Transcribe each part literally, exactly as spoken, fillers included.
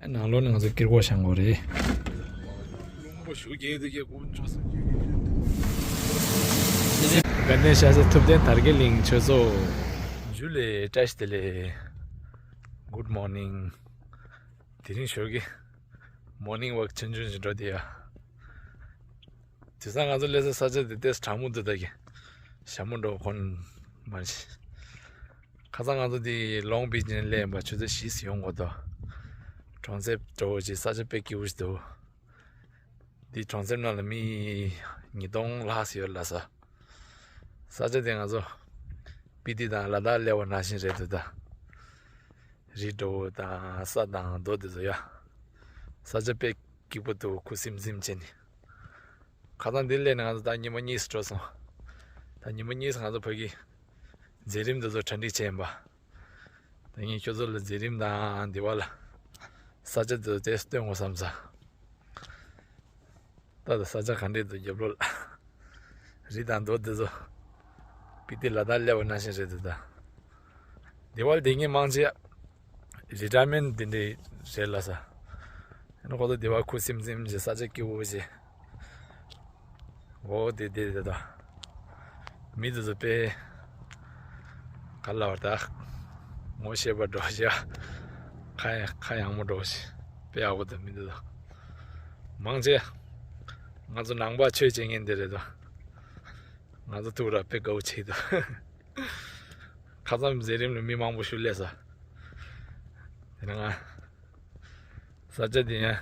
ནང་ལོགས་ནས་ང་ཚོ་ཀིར་ཀོ་བཞེངས་དགོས་རེད། རླུང་པོ་ཞུ་རྒྱག་དུས་ཀྱི་ཀུན་སྤྱོད་སུ་རྒྱག་གི་ཡོད། དགའ་ལྡན་ཤར་རྩེ་ཐུབ་བསྟན་དར་རྒྱས་གླིང་ཆོས་ཚོགས། ཇུ་ལེ། བཀྲ་ཤིས་བདེ་ལེགས། Good morning། དེ་རིང་ཞོགས་ཀྱི་མོར་ནིང་ཝོག་ཆུང་ཆུང་ཞིག་འགྲོ་བསྡད་ཡ། དེང་སང་ང་ཚོ་སླེབས་ས་ས་ཆ་དེ་ཏོག་ཙམ་གྲང་མོ་འདུག་ད་གི། ཞྭ་མོ་འགྲོ་ཁོ་ན་མ་ཤེས། ཁ་སང་ང་ཚོ་འདི་ལོང་བིཆ་ནས་སླེབས་པ་ཆུ་ཚོད་བཞི་ཙམ་ཡོང་གི་འདུག་གྲོང་གསེབ་འདྲ་བོ་ཅིག་ས་ཆ་དཔེ་སྐྱིད་པོ་ཞིག་འདུག་འདི་གྲོང་གསེབ་ནང་ལ་མི་ཉིས་སྟོང་ལྷག་ཙམ་ཡོད་ལབ་ས། ས་ཆ་དེ་ང་ཚོ་སྤི་ཏི་དང་ལ་དྭགས་སླེབས་པ་ནང་བཞིན་རེད་འདུག་ད། རི་འདྲ་བོ་དང་ས་དང་རྡོ་དེ་ཚོ་ཡ། ས་ཆ་དཔེ་སྐྱིད་པོ་འདུག་ཁུ་སིམ་སིམ་བྱས་ནས། ཁ་སང་འདི་སླེབས་ནས་ང་ཚོ་ད་ཉི་མ་གཉིས་སུ་འགྲོ་སོང་། ད་ཉི་མ་གཉིས་སུ་ང་ཚོ་ཕ་གི་མཛད་རིམ་འདི་ཚོ་གྲ་སྒྲིག་བྱས་ཡིན་པ། ད་ངས་ཁྱོད་ཚོ་ལ་མཛད་རིམ་དང་འདི་བ་ལ་ས་ཆ་འདི་ཚོ་དེ་སྟོན་དགོས་བསམ་ས། ད་ད་ས་ཆ་ག་འདྲས་འདུག་རྒྱབ་ལོགས་ལ། རི་དང་རྡོ་འདི་ཚོ་སྤི་ཏི་ལ་དྭགས་སླེབས་པ་ནང་བཞིན་རེད་འདུག་ད། འདི་བ་ལ་དེ་ངས་མང་ཆེ་རི་ཊ་ཡར་མེན་འདི་འདྲས་རེད་ལབ་ས། ཨ་ནི་ཁོ་ཚོ་འདི་བ་ཁུ་སིམ་སིམ་བྱས་ས་ཆ་སྐྱིད་པོ་བྱས། འོ་དེ་དེ་དེ་ད། མི་དེ་ཚོ་དཔེ་ག་ལབ་པ་ད། ངོ་ཤེས་པ་འདྲ་བོ་ཞིག་ཁ་ཡ་ཁ་ཡང་མོ་འདྲ་བོ་ཞིག་དཔེ་ཡག་པོ་འདུག་མི་དེ་ཚོ། མང་ཆེ་ང་ཚོ་ནང་པ་ཆོས་བྱེད་མཁན་དེ་རེད་ད། ང་ཚོ་ཐུག་ར་དཔེ་དགའ་བོ་བྱེད་ད། ཁ་སང་མཛད་རིམ་ལ་མི་མང་པོ་ཞིག་སླེབས་ས། དེ་ནས་ང་ས་ཆ་འདི་ཡང་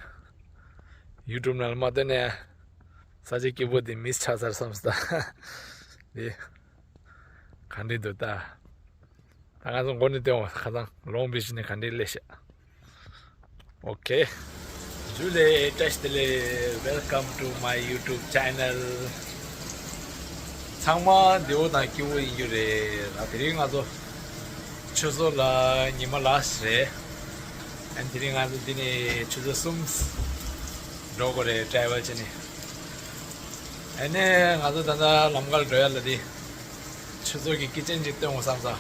ཡུ་ཊུབ་ནང་ལ་མ་བཏོན་ན་ཡང་ས་ཆ་སྐྱིད་པོ་འདི་མིས་ཆགས་ཚར་བསམ་སོང་ད། འདི་ག་འདྲས་འདུག་ད། ད་ང་ཚོ་མགོ་ནས་བཏོན་བ་ཁ་སང་ལོང་བིཆ་ནས་ག་འདྲས་སླེབས་ཤག་ཨོ་ཁེ། ཇུ་ལེ། བཀྲ་ཤིས་བདེ་ལེགས། Welcome to my YouTube channel། ཚང་མ་བདེ་པོ་དང་སྐྱིད་པོ་ཡིན་རྒྱུ་རེད་ལ། དེ་རིང་ང་ཚོ་ཆུ་ཚོད་ལ་ཉི་མ་ལ་རེད། ཨན་དེ་རིང་ང་ཚོ་འདི་ནས་ཆུ་ཚོད་གསུམ་འགྲོ་དགོས་རེད་ཊ་རེ་ཝལ་བྱས་ནས། ཨ་ནི་ང་ཚོ་ད་ལྟ་ལམ་ཁར་འགྲོ་ཡ་ལ་འདི། ཆུ་ཚོད་ཀྱི་ཀི་ཅན་ཅིག་སྟོན་དགོས་བསམ་ས།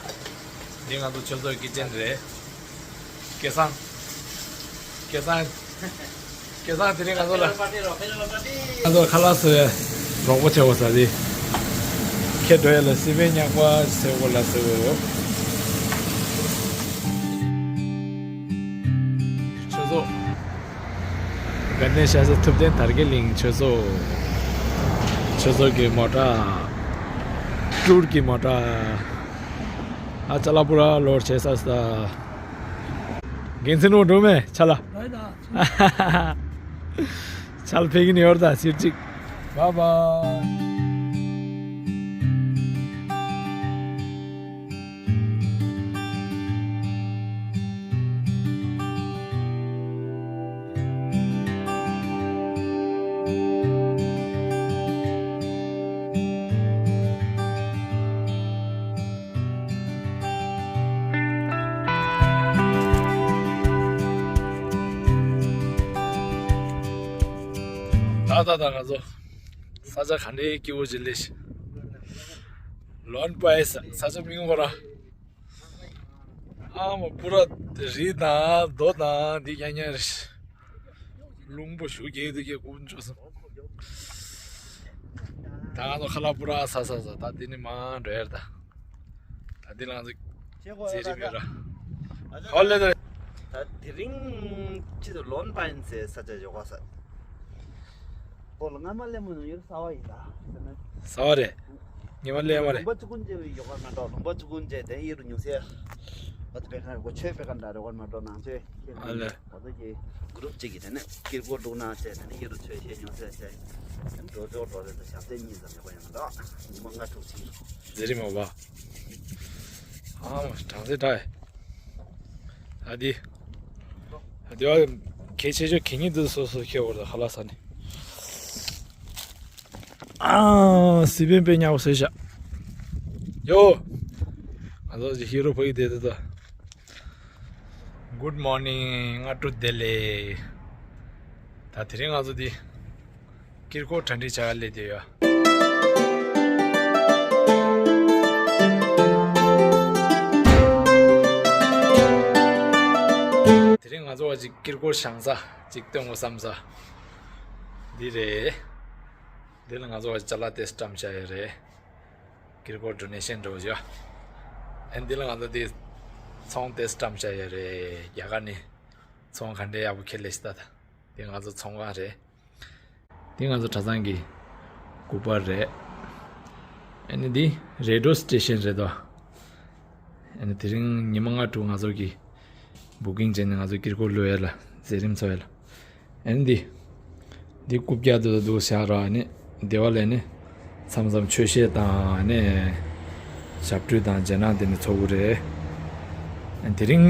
འདི་ང་ཚོ་ཆུ་ཚོད་ཀི་ཅན་རེད། སྐལ་བཟང་། སྐལ་བཟང་། སྐལ་བཟང་དེ་རིང་ང་ཚོ་ལ། ང་ཚོ་ཁ་ལག་བཟོ་ཡ་རོགས་པ་བྱེད་དགོས་ས་དེ། ཁྱེད་འགྲོ་ཡ་ལ་སི་པན་ཉག་པ་ཟེར་དགོས་ལ་ཟེར་དགོས་ཡོད། ཆུ་ཚོད། དགའ་ལྡན་ཤར་རྩེ་ཐུབ་བསྟན་དར་རྒྱས་གླིང་ཆོས་ཚོགས། ཆོས་ཚོགས་ཀྱི་མོ་ཊ། ཀྲུར་གྱི་མོ་ཊ། ཨ་ཅ་ལག་པུ་ར་ལོར་བྱེད་ས་ས། དགེ་མཚན་འགྲོ་འགྲོ་མེད་ཆ་ལ། ཆ་ལ་ཕེབས་ཀྱི་ནི་ཡོར་ད་སིར་ཅིག་བ་བ། ད་ད་ད་ང་ཚོ་ས་ཆ་ག་འདྲའི་སྐྱིད་པོ་ཅིག་སླེབས་ཤག་ལོན་པའི་ས་ས་ཆ་མིང་ཁོ་ར། ཨ་མ་པུ་ར་རི་དང་རྡོ་དང་འདི་ཉག་ཉག་རེད། རླུང་པོ་ཞུ་རྒྱག་དུས་ཀྱི་ཀུན་སྤྱོད་སོང་། ད་ང་ཚོ་ཁ་ལག་པུ་ར་ཟ་ཟ་ཟ། ད་འདི་ནས་མར་འགྲོ་ཡ་རེད་ད། ད་འདི་ལ་ང་ཚོ་མཛད་རིམ་ཡོད་ར། ཨོ་ལེ་ལེ། ད་དེ་རིང་ཅི་ལོན་པའི་ཟེར་ས་ཆ་ཡོད་ག་ས། ཨོ་ལ་སྔ་མ་ལས་མོ་ནང་ཡོད་ས་བ་ཡིན་ད། ས་བ་རེད། ཉི་མ་ལས་མ་རེད། ལུང་པ་ཆུ་ཀུན་མཇལ་བའི་ཡོ་ག་མ་འགྲོ། ལུང་པ་ཆུ་ཀུན་མཇལ་དེ་ཡི་རུ་ཉུང་སེ། ཨ་ཏི་པེ་ཁ་གོ་ཆོས་པེ་ཁ་འདྲ་རེ་བར་མ་འགྲོ་ནང་ཆོས། ཨ་ལེ། ཨ་ཏི་གི་གུ་རུབ་ཅིག་གི་དེ་ནས་ཀིར་ཀོ་འདུག་ན་ཆེ་དེ་ནས་ཡི་རུ་ཆོས་ཤེས་ཉུང་སེ་ཆེ། འགྲོ་འགྲོ་འགྲོ་རེ་ད་ཞབས་ཏེ་གཉིས་ཙམ་ཡོད་པ་ཡང་འདྲ། ཉི་མ་ལྔ་དྲུག་ཅིག་རེད། རེད་མ་བ། ཨ་མ་གྲང་སེ་དྲག་ཨ་དི། ཨ་དི་བ་གལ་ཆེ་ཤོས་གད་སྙིགས་འདི་སོ་སོ་ཁྱེར་བར་ད་ཧ་ལ་ས་ནི། ཨ། སི་པན་དཔེ་ཉག་པོ་བཟོས་ཤག་ཡོ། ང་ཚོ་ཅིག་ཧི་རོ་ཕ་གི་དེ་དེ་ད། Good morning། སྔ་དྲོ་བདེ་ལེགས། ད་དེ་རིང་ང་ཚོ་འདི་ཀིར་ཀོ་གྲ་སྒྲིག་བྱ་ག་སླེབས་བསྡད་ཡོད། དེ་རིང་ ང་ཚོ་བ་ཅིག་དཀྱིལ་འཁོར་བཞེངས་ས་ཅིག་སྟོན་དགོས་བསམ་ས་འདི་རེད། འདི་ལ་ང་ཚོ་བ་ཅ་ལག་དེ་བཀྲམ་བཞག་ཡོད་རེད། དཀྱིལ་འཁོར་ཌོ་ནེ་ཤན་འགྲོ་བཞག་ཨ་འདི་ལ་ང་ཚོ་འདི་ཚོང་དེ་བཀྲམ་བཞག་ཡོད་རེད། རྒྱ་གར་ནས་ཚོང་ག་འདྲས་ཡག་པོ་ཁྱེར་ལས་ཤི་ད་ད། འདི་ང་ཚོ་ཚོང་ཁང་རེད། འདི་ང་ཚོ་གྲྭ་ཚང་གི་སྐུ་པར་རེད། ཨ་ནི་འདི་རེ་ཌི་ཡོ་སི་ཊེ་ཤན་རེད་དོ། ཨ་ནི་དེ་རིང་ཉི་མ་ལྔ་དྲུག་ང་ཚོ་གི་བུ་ཀིང་བྱས་ནས་ང་ཚོ་དཀྱིལ་འཁོར་ལོ་ཡ་ལ་མཛད་རིམ་ཚོགས་ཡ་ལ། ཨ་ནི་འདི་འདི་རྐུབ་བཀྱག་ཏུ་འདུག་བཞག་ར། ཨ་ནི་སྡེ་བ་ལས་ནི་མཚམས་མཚམས་ཆོས་བཤད་དང་ཨ་ནི་ཞབས་བྲོ་དང་རྗེས་གནང་དེ་ནི་ཚོགས་ཀྱི་རེད། ཨ་ནི་དེ་རིང་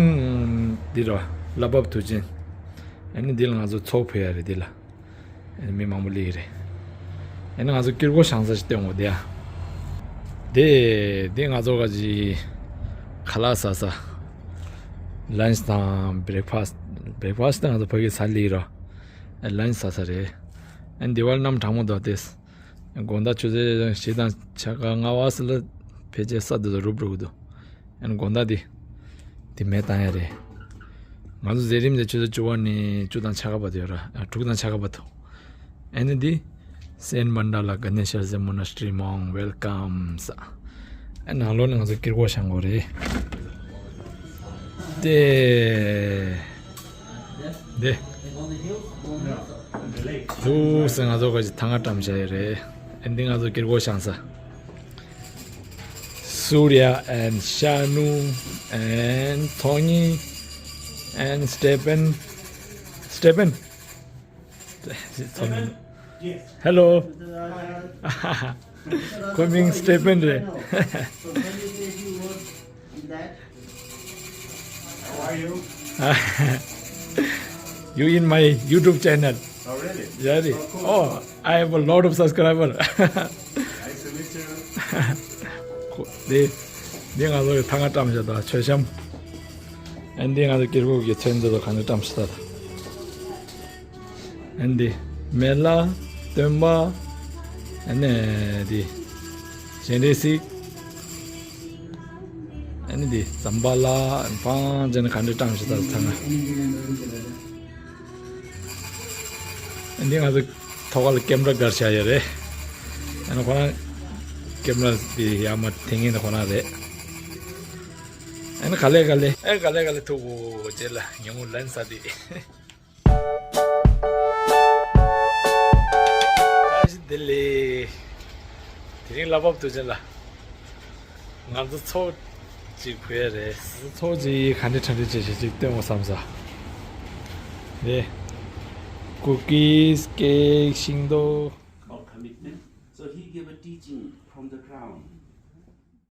འདི་ར་བླ་བབས་དུས་ཆེན། ཨ་ནི་འདི་ལ་ང་ཚོ་ཚོགས་ཕུལ་ཡ་རེད་འདི་ལ། མི་མང་པོ་སླེབས་ཀྱི་རེད། ཡིན་ན་ང་ཚོ་དཀྱིལ་འཁོར་བཞེངས་ས་ཞིག་སྟོན་དགོས་དེ་ཡ། དེ་དེ་ང་ཚོ་ག་ཅི་ཁ་ལག་ཟ་ས། ལན་ཆི་དང་བྷེ་རེག་ཕ་སི། བྷེ་རེག་ཕ་སི་ང་ཚོ་ཕ་གི་ཟ་སླེབས་ཀྱི་རེད། ལན་ཆི་ཟ་ས་རེད། ཨ་འདི་བར་གནམ་གྲང་མོ་འདུག་དེ། དགོང་དག་ཆུ་ཚོད་བཞི་དང་ཕྱེད་ཀ་ལྔ་བ་ཙམ་ལ་ཕལ་ཆེར་ས་འདི་ཚོ་རུབ་རུབ་འདུག་ཨ་ནི་དགོང་དག་འདི། འདི་མེ་བཏང་ཡ་རེད། ང་ཚོ་མཛད་རིམ་དེ་ཆུ་ཚོད་བཅུ་པ་ནས་བཅུ་དང་ཕྱེད་ཀ་བར་དུ་ཡོད་ར། ཨ་དྲུག་དང་ཕྱེད་ཀ་བར་དུ། ཨ་ནི་འདི། Saint Mandala Ganesha Zen Monastery monk welcome ས། ཨ་ནང་ལོགས་ནས་ང་ཚོ་དཀྱིལ་འཁོར་བཞེངས་དགོས་རེད། དེ། དེ། དུ་སེ་ང་ཚོ་ག་ཅི་ཐང་ང་བཀྲམ་བྱས་ཡོད་རེད། ཨ་འདི་ང་ཚོ་དཀྱིལ་འཁོར་བཞེངས་ས། Surya and Shanu and Tony and Stephen. Stephen. Stephen. Yes. Hello. Coming Stephen. How are you? You in my YouTube channel. Oh, really? Yeah, really. Oh, cool. Oh, I have a lot of subscribers. Nice to meet you. འདི་འདི་ང་ཚོ་གི་ཐང་ང་བཀྲམ་བྱས་ད་མཆོད་བཤམས། ཨ་འདི་ང་ཚོ་དཀྱིལ་འཁོར་གྱི་ཚོན་འདི་ཚོ་གང་ཚོད་བཀྲམ་བྱས་ད། ཨ་འདི་མེ་ལ་སྟོན་པ། ཨ་ནི་འདི་སྤྱན་རས་གཟིགས། ཨ་ནི་འདི་ཛམ་བྷ་ལ་བང་ཅན་ག་འདྲ་བཀྲམ་ཞིག་ད་ཚང་ང་། ཨ་འདི་ང་ཚོ་ཐོག་ཁ་ལ་ཀེམ་ར་སྒར་བྱ་ཡོད་རེད། ཨ་ནི་ཁོ་རང་ཀེམ་ར་འདི་ཡར་མར་འཐེན་མཁན་དེ་ཁོ་རང་རེད། ཨ་ནི་ག་ལེ་ག་ལེ་ཨེ་ག་ལེ་ག་ལེ་ཐུག་གོ་རྗེས་ལ་ཉིན་མོ་ལན་ས་དེ། བཀྲ་ཤིས་བདེ་ལེགས། དེ་རིང་བླ་བབས་དུས་ཆེན་ལ་ང་ཚོ་ཚོགས་ཅིག་ཕུལ་ཡ་རེད། ཚོགས་ཅིག་ག་འདྲ་གྲ་སྒྲིག་བྱེད་བྱེད་ཅིག་སྟོན་དགོས་བསམ་ས་རེད། Cookies, cake, ཤིང་ཏོག About commitment. So he gave a teaching from the crown.